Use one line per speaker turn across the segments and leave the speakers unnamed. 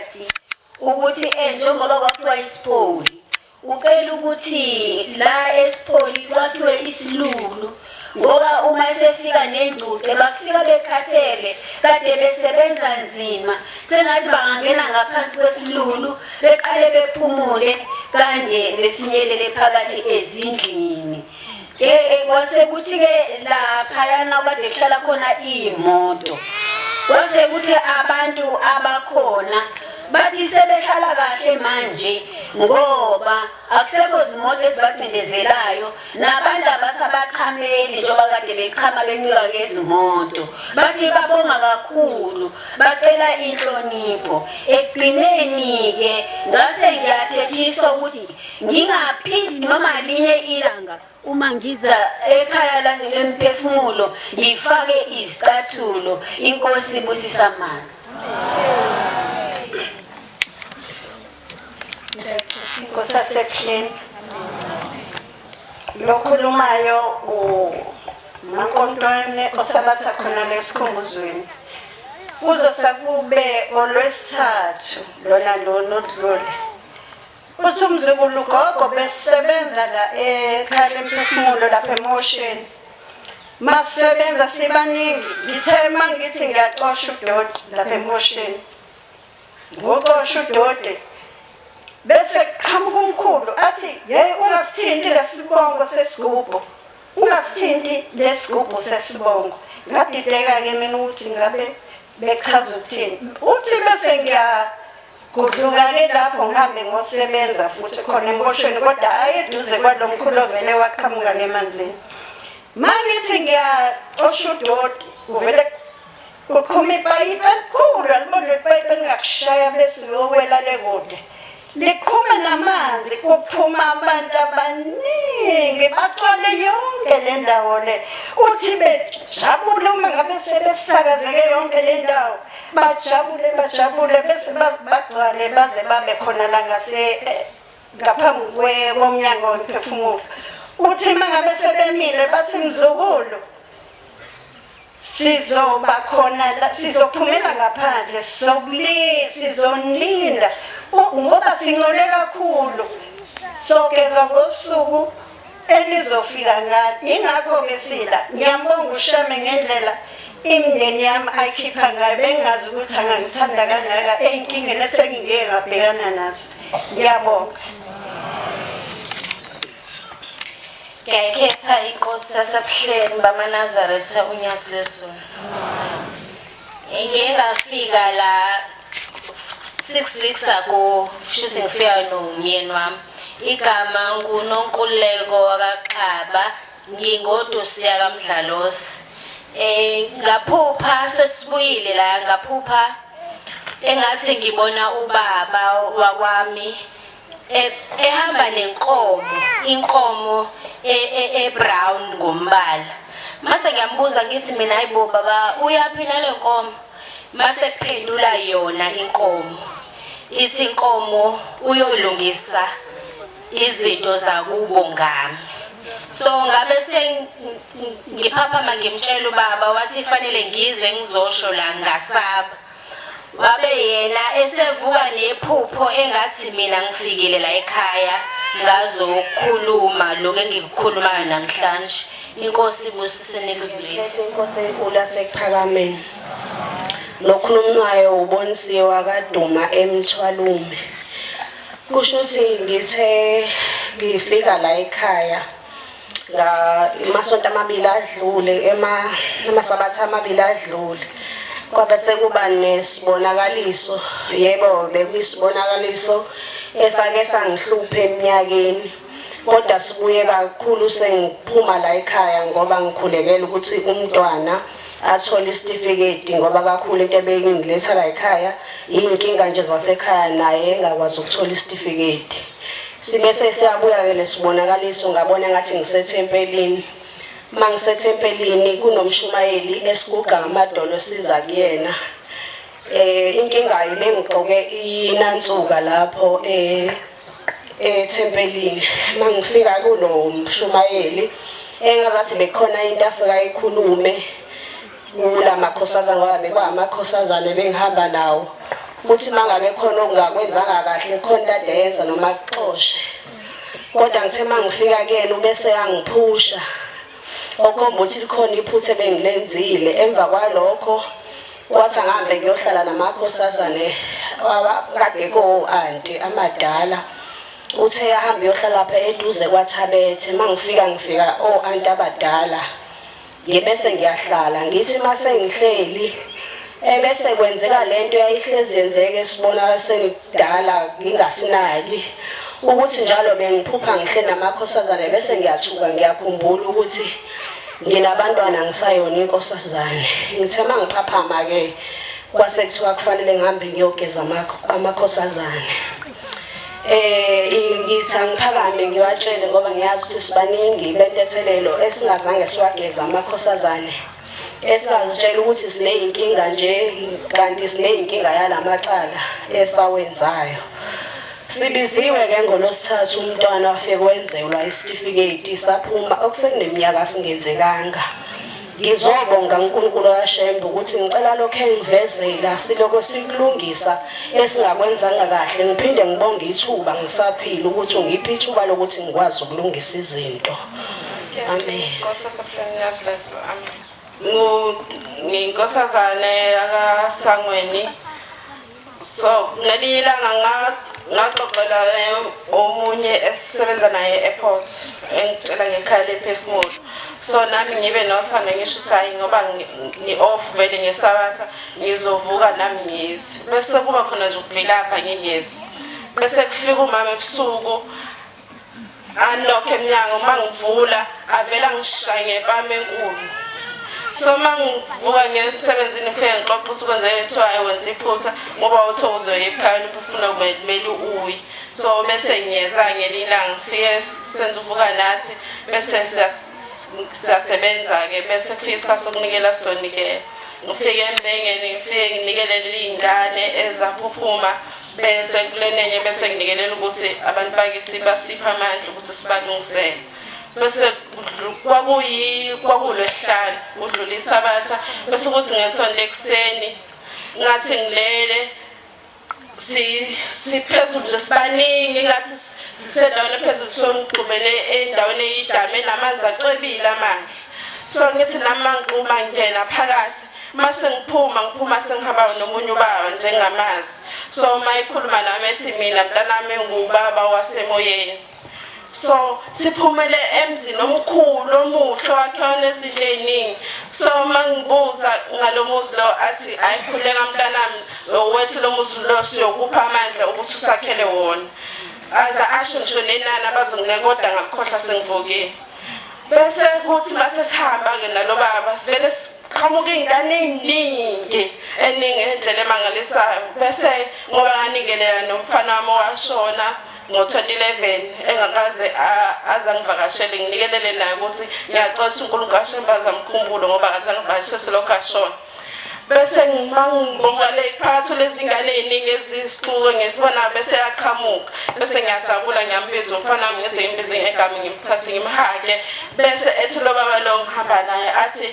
womphakathi ukuthi njengoba kwakhiwa isipholi ucela ukuthi la esipholi kwakhiwe isilulu ngoba uma esefika nengcuce bafika bekhathele kade besebenza nzima sengathi bangangena ngaphansi kwesilulu beqale bephumule kande befinyelele phakathi ezindlini. Ke kwase kuthi-ke laphayana kade kuhlala khona iy'moto kwase kuthi abantu abakhona bathi sebehlala kahle manje ngoba akusekho zimoto ezibacindezelayo nabantu abasabachameli njengoba kade bechama bencika ngezimoto bathi babonga kakhulu bacela inhlonipho ekugcineni-ke ngase ngiyathethiswa ukuthi Ngingaphili noma linye ilanga uma ngiza ekhaya lemphefumulo ngifake izicathulo. Inkosi ibusisa amazwi.
Inkosi yasebuhleni lokhulumayo uMankontwane osabatha khona lesikhumbuzweni kuzosa kube olwesithathu lona lona odlule. Uthi umzukulu gogo besisebenza la ekhaya lemphefumulo lapha emosheni. Masisebenza sibaningi ngithe mangithi ngiyacosha udoti lapha emosheni. Ngocosha udoti bese kuqhamuka umkhulu athi yeyi ungasithinti lesibongo sesigubhu ungasithinti lesigubhu sesibongo ngadideka-ke mina ukuthi ngabe bechaza ukuthini uthi bese ngiya Gudluka-ke lapho ngihambe ngosebenza futhi khona emboshweni kodwa ayi eduze kwalo mkhulu ovele waqhamuka nemanzini. Mangithi ngiyacosha udoti kuvele kuqhuma ipayipi elikhulu alibona ipayipi elingakushaya bese uyowela le kude. Liqhuma namanzi kuphuma abantu abaningi bagcwale yonke le ndawo le. Uthi bejabule uma ngabe sebesakazeke yonke le ndawo. Bajabule bajabule bese bagcwale baze babe khona la ngase ngaphambi komnyango wemphefumulo. Uthi uma ngabe sebemile bathi mzukulu sizoba khona la sizophumela ngaphandle sizonilinda ngoba sincole kakhulu sogezwa ngosuku elizofika ngalo ingakho-ke sila ngiyambonga ushame ngendlela imindeni yami ayikhipha ngayo bengingazi ukuthi angangithanda kangaka ey'nkingeni esengingeke ngabhekana nazo ngiyabonga.
Ngiyayikhetha inkosi yaseBuhleni bamaNazaretha uNyazi lwezulu. Ngike ngafika la 6 weeks ago shuthi ngifika nomyeni wami. Igama nguNonkululeko wakaXaba ngingodusiya kaMdlalosi. Ngaphupha sesibuyile la ngaphupha engathi ngibona ubaba wakwami ehamba nenkomo inkomo e-brown e, e ngombala mase ngiyambuza ngithi mina hayibo baba uyaphi nale nkomo mase kuphendula yona inkomo ithi inkomo uyolungisa izinto zakubo ngami so ngabe sengiphaphama ngimtshela ubaba wathi fanele ngize ngizosho la ngasaba Wabe yena esevuka nephupho engathi mina ngifikile la ekhaya ngazokhuluma lokhu engikukhulumayo namhlanje. Inkosi ibusise nikuzwile.
Lethe inkosi enkulu yasekuphakameni. Lokhulumwayo ubonisiwe akaduma emthwalume. Kusho ukuthi ngithe ngifika la ekhaya masonto amabili adlule emasabatha amabili adlule kwabe sekuba nesibonakaliso yebo bekuyisibonakaliso esake sangihlupha eminyakeni kodwa sibuye kakhulu sengiphuma la ekhaya ngoba ngikhulekela ukuthi umntwana athole isitifiketi ngoba kakhulu into ebeyingiletha la ekhaya iy'nkinga nje zasekhaya naye engakwazi ukuthola isitifiketi Sibe sesiyabuya-ke lesibonakaliso ngabona ngathi ngisethempelini. Uma ngisethempelini kunomshumayeli esiguqa ngamadolo siza kuyena. Inkinga ibengigqoke inansuka lapho ethempelini. Uma ngifika kulo mshumayeli engazathi bekhona into afika ayikhulume kula makhosazana ngoba bekwamakhosazane bengihamba nawo. Kuthi mangabe khona okungakwenzanga kahle khona into ade yenza noma akuxoshe. Kodwa ngithe mangifika kuyena ubese yangiphusha. Okhomba ukuthi likhona iphutha ebengilenzile. Emva kwalokho wathi angihambe ngiyohlala namakhosazane kade ko-anti amadala. Uthe ahambe uyohlala lapha eduze kwaThabethe. Mangifika ngifika o-anti abadala. Ngibese ngiyahlala ngithi mase ngihleli ebese kwenzeka lento yayihlezi yenzeka esibona sengidala ngingasinaki ukuthi njalo bengiphupha ngihle namakhosazane bese ngiyathuka ngiyakhumbula ukuthi nginabantwana ngisayona inkosazane ngithe mangiphaphama ke kwase kuthiwa kufanele ngihambe ngiyogeza amakhosazane Eh ngithi angiphakame ngiwatshele ngoba ngiyazi ukuthi sibaningi bentethelelo esingazange siwageze amakhosazane esingazitshela ukuthi sineyinkinga nje kanti sineyinkinga yalamacala esawenzayo. Sibiziwe ke ngolosithathu umntwana wafike wenzelwa isitifiketi saphuma okusekuneminyaka singenzekanga. Ngizobonga uNkulunkulu kaShembe ukuthi ngicela lokho engivezela siloko sikulungisa esingakwenzanga kahle ngiphinde ngibonge ithuba ngisaphila ukuthi ungiphe ithuba lokuthi ngikwazi ukulungisa izinto. Amen.
Nginkosazane yakaSangweni. So ngelinye ilanga ngaxoxela omunye esisebenza naye e-airport engicela ngekhaya lemphefumulo. So nami ngibe nothando ngisho ukuthi hhayi ngoba ngi-off vele ngesabatha ngizovuka nami ngize. Bese kuba khona nje ukuvilapha ngingezi. Bese kufika umama ebusuku anokhe emnyango uma ngivula avele angishaye ngempama enkulu so uma ngivuka ngiya emsebenzini ngifike ngixoxe ukuthi kwenzeke kuthiwa hayi wenza iphutha ngoba uthe uzoya ekhaya uphefumula kumele uye so bese ngiyeza ngelinye ilanga ngifike senza uvuka nathi bese siyasebenza-ke bese kufika isikhathi sokunikela sizonikela ngifike embengeni ngifike nginikelele iy'ngane ezaphuphuma Bese kulenenye bese nginikelela ukuthi abantu bakithi basipha amandla ukuthi sibalungisele. Bese kwakuyi kwakulwesihlanu kudlula isabatha bese kuthi ngesonto ekuseni ngathi ngilele si siphezulu nje sibaningi ngathi sisendaweni ephezulu sonigxumele endaweni eyidamu enamanzi acwebile amahle so ngithi nami mangixuma ngingena phakathi Mase ngiphuma ngiphuma sengihamba nomunye ubaba njengamazi so uma ekhuluma nami ethi mina mntanami ngubaba wasemoyeni so siphumele emzini omkhulu omuhle owakhiwa nezinto ey'ningi so uma ngibuza ngalo muzi lo athi ayi khuleka mntanami wethu lo muzi lo siyokupha amandla ukuthi usakhele wona aze asho ngisho nenani abazonginika kodwa ngakukhohlwa sengivukile Bese kuthi mase sihamba-ke nalo baba sivele siqhamuka iy'ngane ey'ningi eningi ngendlela emangalisayo bese ngoba nganikelela nomfana wami owashona ngo-2011 engakaze aze angivakashele nginikelele naye ukuthi ngiyacela ukuthi uNkulunkulu ashembe azamkhumbule ngoba akaze angivakashele selokhu ashona Bese mangibuka le phakathi lezingane eziningi ezizixuku ngizibona bese yaqhamuka bese ngiyajabula ngiyambiza umfana wami ngise ngimbize ngegama ngimthathe ngimhake bese ethi lo baba lo ngihamba naye athi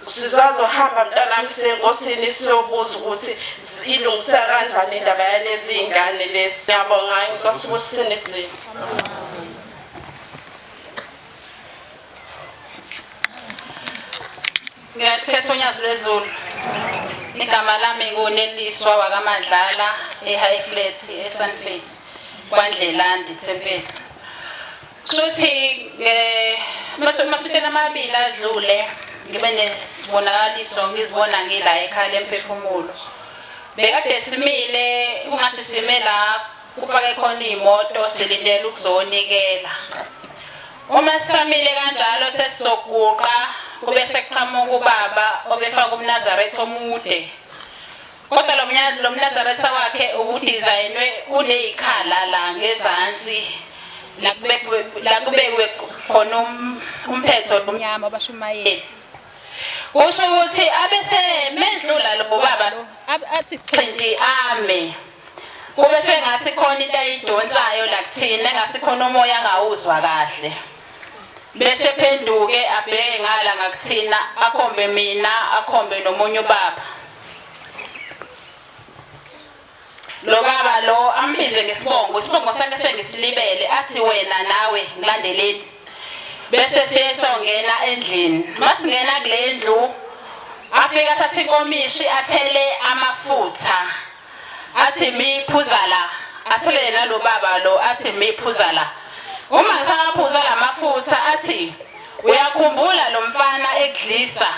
sizazohamba mntanami siyenkosini siyobuza ukuthi ilungiseka kanjani indaba yalezi ngane lezi ngiyabonga inkosi kusinizini
Ngiyakhetha uNyazi lwezulu. Igama lami nguNeliswa wakaMadlala eHigh Flats eSunface kwaNdlelandi Thempeli. Kushuthi emasontweni amabili adlule ngibe nesibonakaliso ngizibona ngila ekhaya lemphefumulo. Bekade simile kungathi sime la kufake khona iy'moto silindele ukuzonikela. Uma sisamile kanjalo sesizoguqa kube sekuqhamuka ubaba obefaka umNazaretha omude. Kodwa lo mNazaretha wakhe ubudizayinwe uney'khala la ngezansi la kubekwe khona um, umphetho omnyama wabashumayeli. Kusho ukuthi abese mendlula lo baba lo athi xhinti ame. Kube sengathi khona into ayidonsayo la kuthina engathi khona umoya angawuzwa kahle. Bese phenduke abheke ngala ngakuthina akhombe mina akhombe nomunye ubaba. Lo baba lo ambize ngesibongo, isibongo sakhe sengisilibele, athi wena nawe ngilandeleni. Bese siye songena endlini. Masingena kule ndlu afike athathe inkomishi athele amafutha. Athi mi phuza la. Athelele nalo baba lo athi mi phuza la. Uma ngisawaphuza la mafutha athi uyakhumbula lo mfana ekudlisa.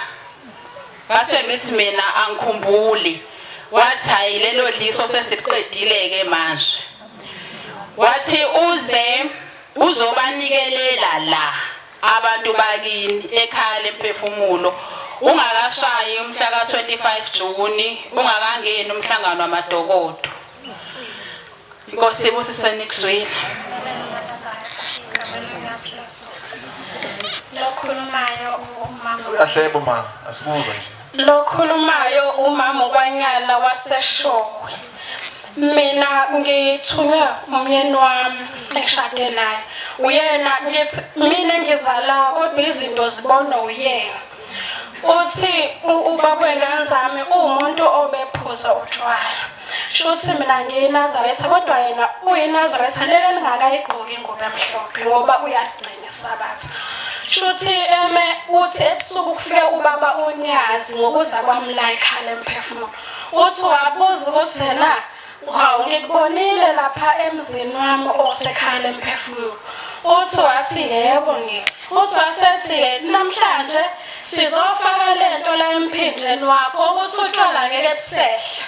Ngase ngithi mina angikhumbuli. Wathi hayi lelo dliso sesiqedile ke manje. Wathi uze uzobanikelela la abantu bakini ekhaya lemphefumulo ungakashayi umhla ka-25 Juni ungakangeni umhlangano wamadokodo. Inkosi ibusise nikuzwile.
Lokhulumayo umama.
Uyahleba ma, asikuzwa nje.
Lokhulumayo umama uKwanyana waseShowe. Mina ngithunywe umyeni wami engishade naye. Uyena ngithi mina ngizala kodwa izinto zibonwa uyena. Uthi ubaba wengane zami uwumuntu obephuza utshwala. Shuthi mina ngiyiNazaretha kodwa yena uyiNazaretha leli elingakayigqoki ingubo emhlophe ngoba uyaligcina iSabatha. Shuthi eme uthi ebusuku kufike ubaba uNyazi ngokuza kwami la ekhaya lemphefumulo. Uthi wabuza ukuthi yena hawu ngikubonile lapha emzini wami osekhaya lemphefumulo. Uthi wathi yebo ngi. Uthi wasethi-ke namhlanje sizofaka lento la emphinjeni wakho ukuthi utshwala ngeke busehla.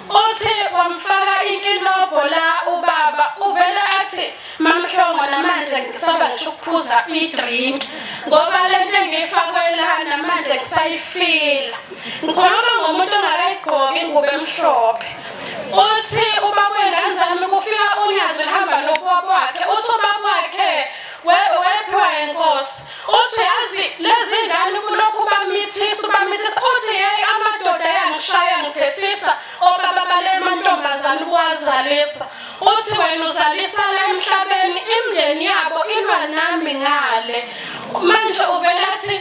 Uthi wamfaka inkinobho la ubaba uvele athi Mamhlongo namanje ngisaba ngisho ukuphuza i-drink ngoba lento engiyifakwe la namanje ngisayifila. Ngikhuluma ngomuntu ongakayigqoki ingubo emhlophe. Uthi ubaba wengane zami kufika unyazi lihamba nobaba wakhe. Uthi ubaba wakhe wephiwa inkosi. Uthi uyazi lezi ngane kulokhu bamithisa ubamithisa. Uthi hey amadoda ayangishaya ngithethisa obaba bale mantombazane kuwazalisa. Uthi wena uzalisa la emhlabeni imndeni yabo ilwa nami ngale. Manje uvele athi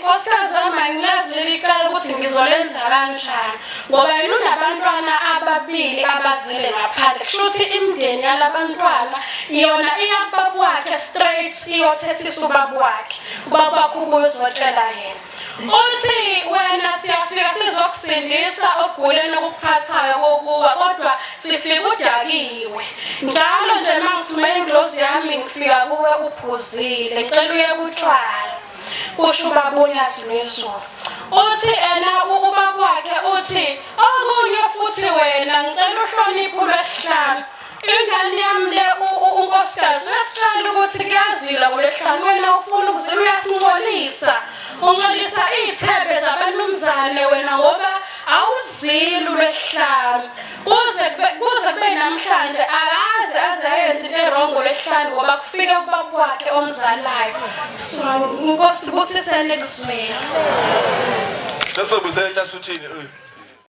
nkosikazi wami angilazi leli cala ukuthi ngizolenza kanjani ngoba yena unabantwana ababili abazile ngaphandle kusho ukuthi imndeni yalabantwana yona iya kubaba wakhe straight iyothethisa ubaba wakhe ubaba wakhe ubuye uzotshela yena Uthi wena siyafika sizokusindisa oguleni okukuphathayo kokuwa kodwa sifika udakiwe. Njalo nje uma ngithumela ingilozi yami ngifika kuwe uphuzile ngicela uye kutshwala. Kusho ubaba uNyazi lwezulu. Uthi ena ubaba wakhe uthi okunye futhi wena ngicela uhloniphe ulwesihlanu. Ingane yami le unkosikazi uyakutshela ukuthi kuyazila ngolwesihlanu wena ufuna ukuzila uyasincolisa. Uncolisa iy'thebe zabanumzane wena ngoba awuzili ulwesihlanu. Kuze kube kuze kube namhlanje akaze aze ayenze into erong ngolwesihlanu ngoba kufike ubaba wakhe omzalayo. So inkosi busisene kuzwela.
Sesobusela uthini?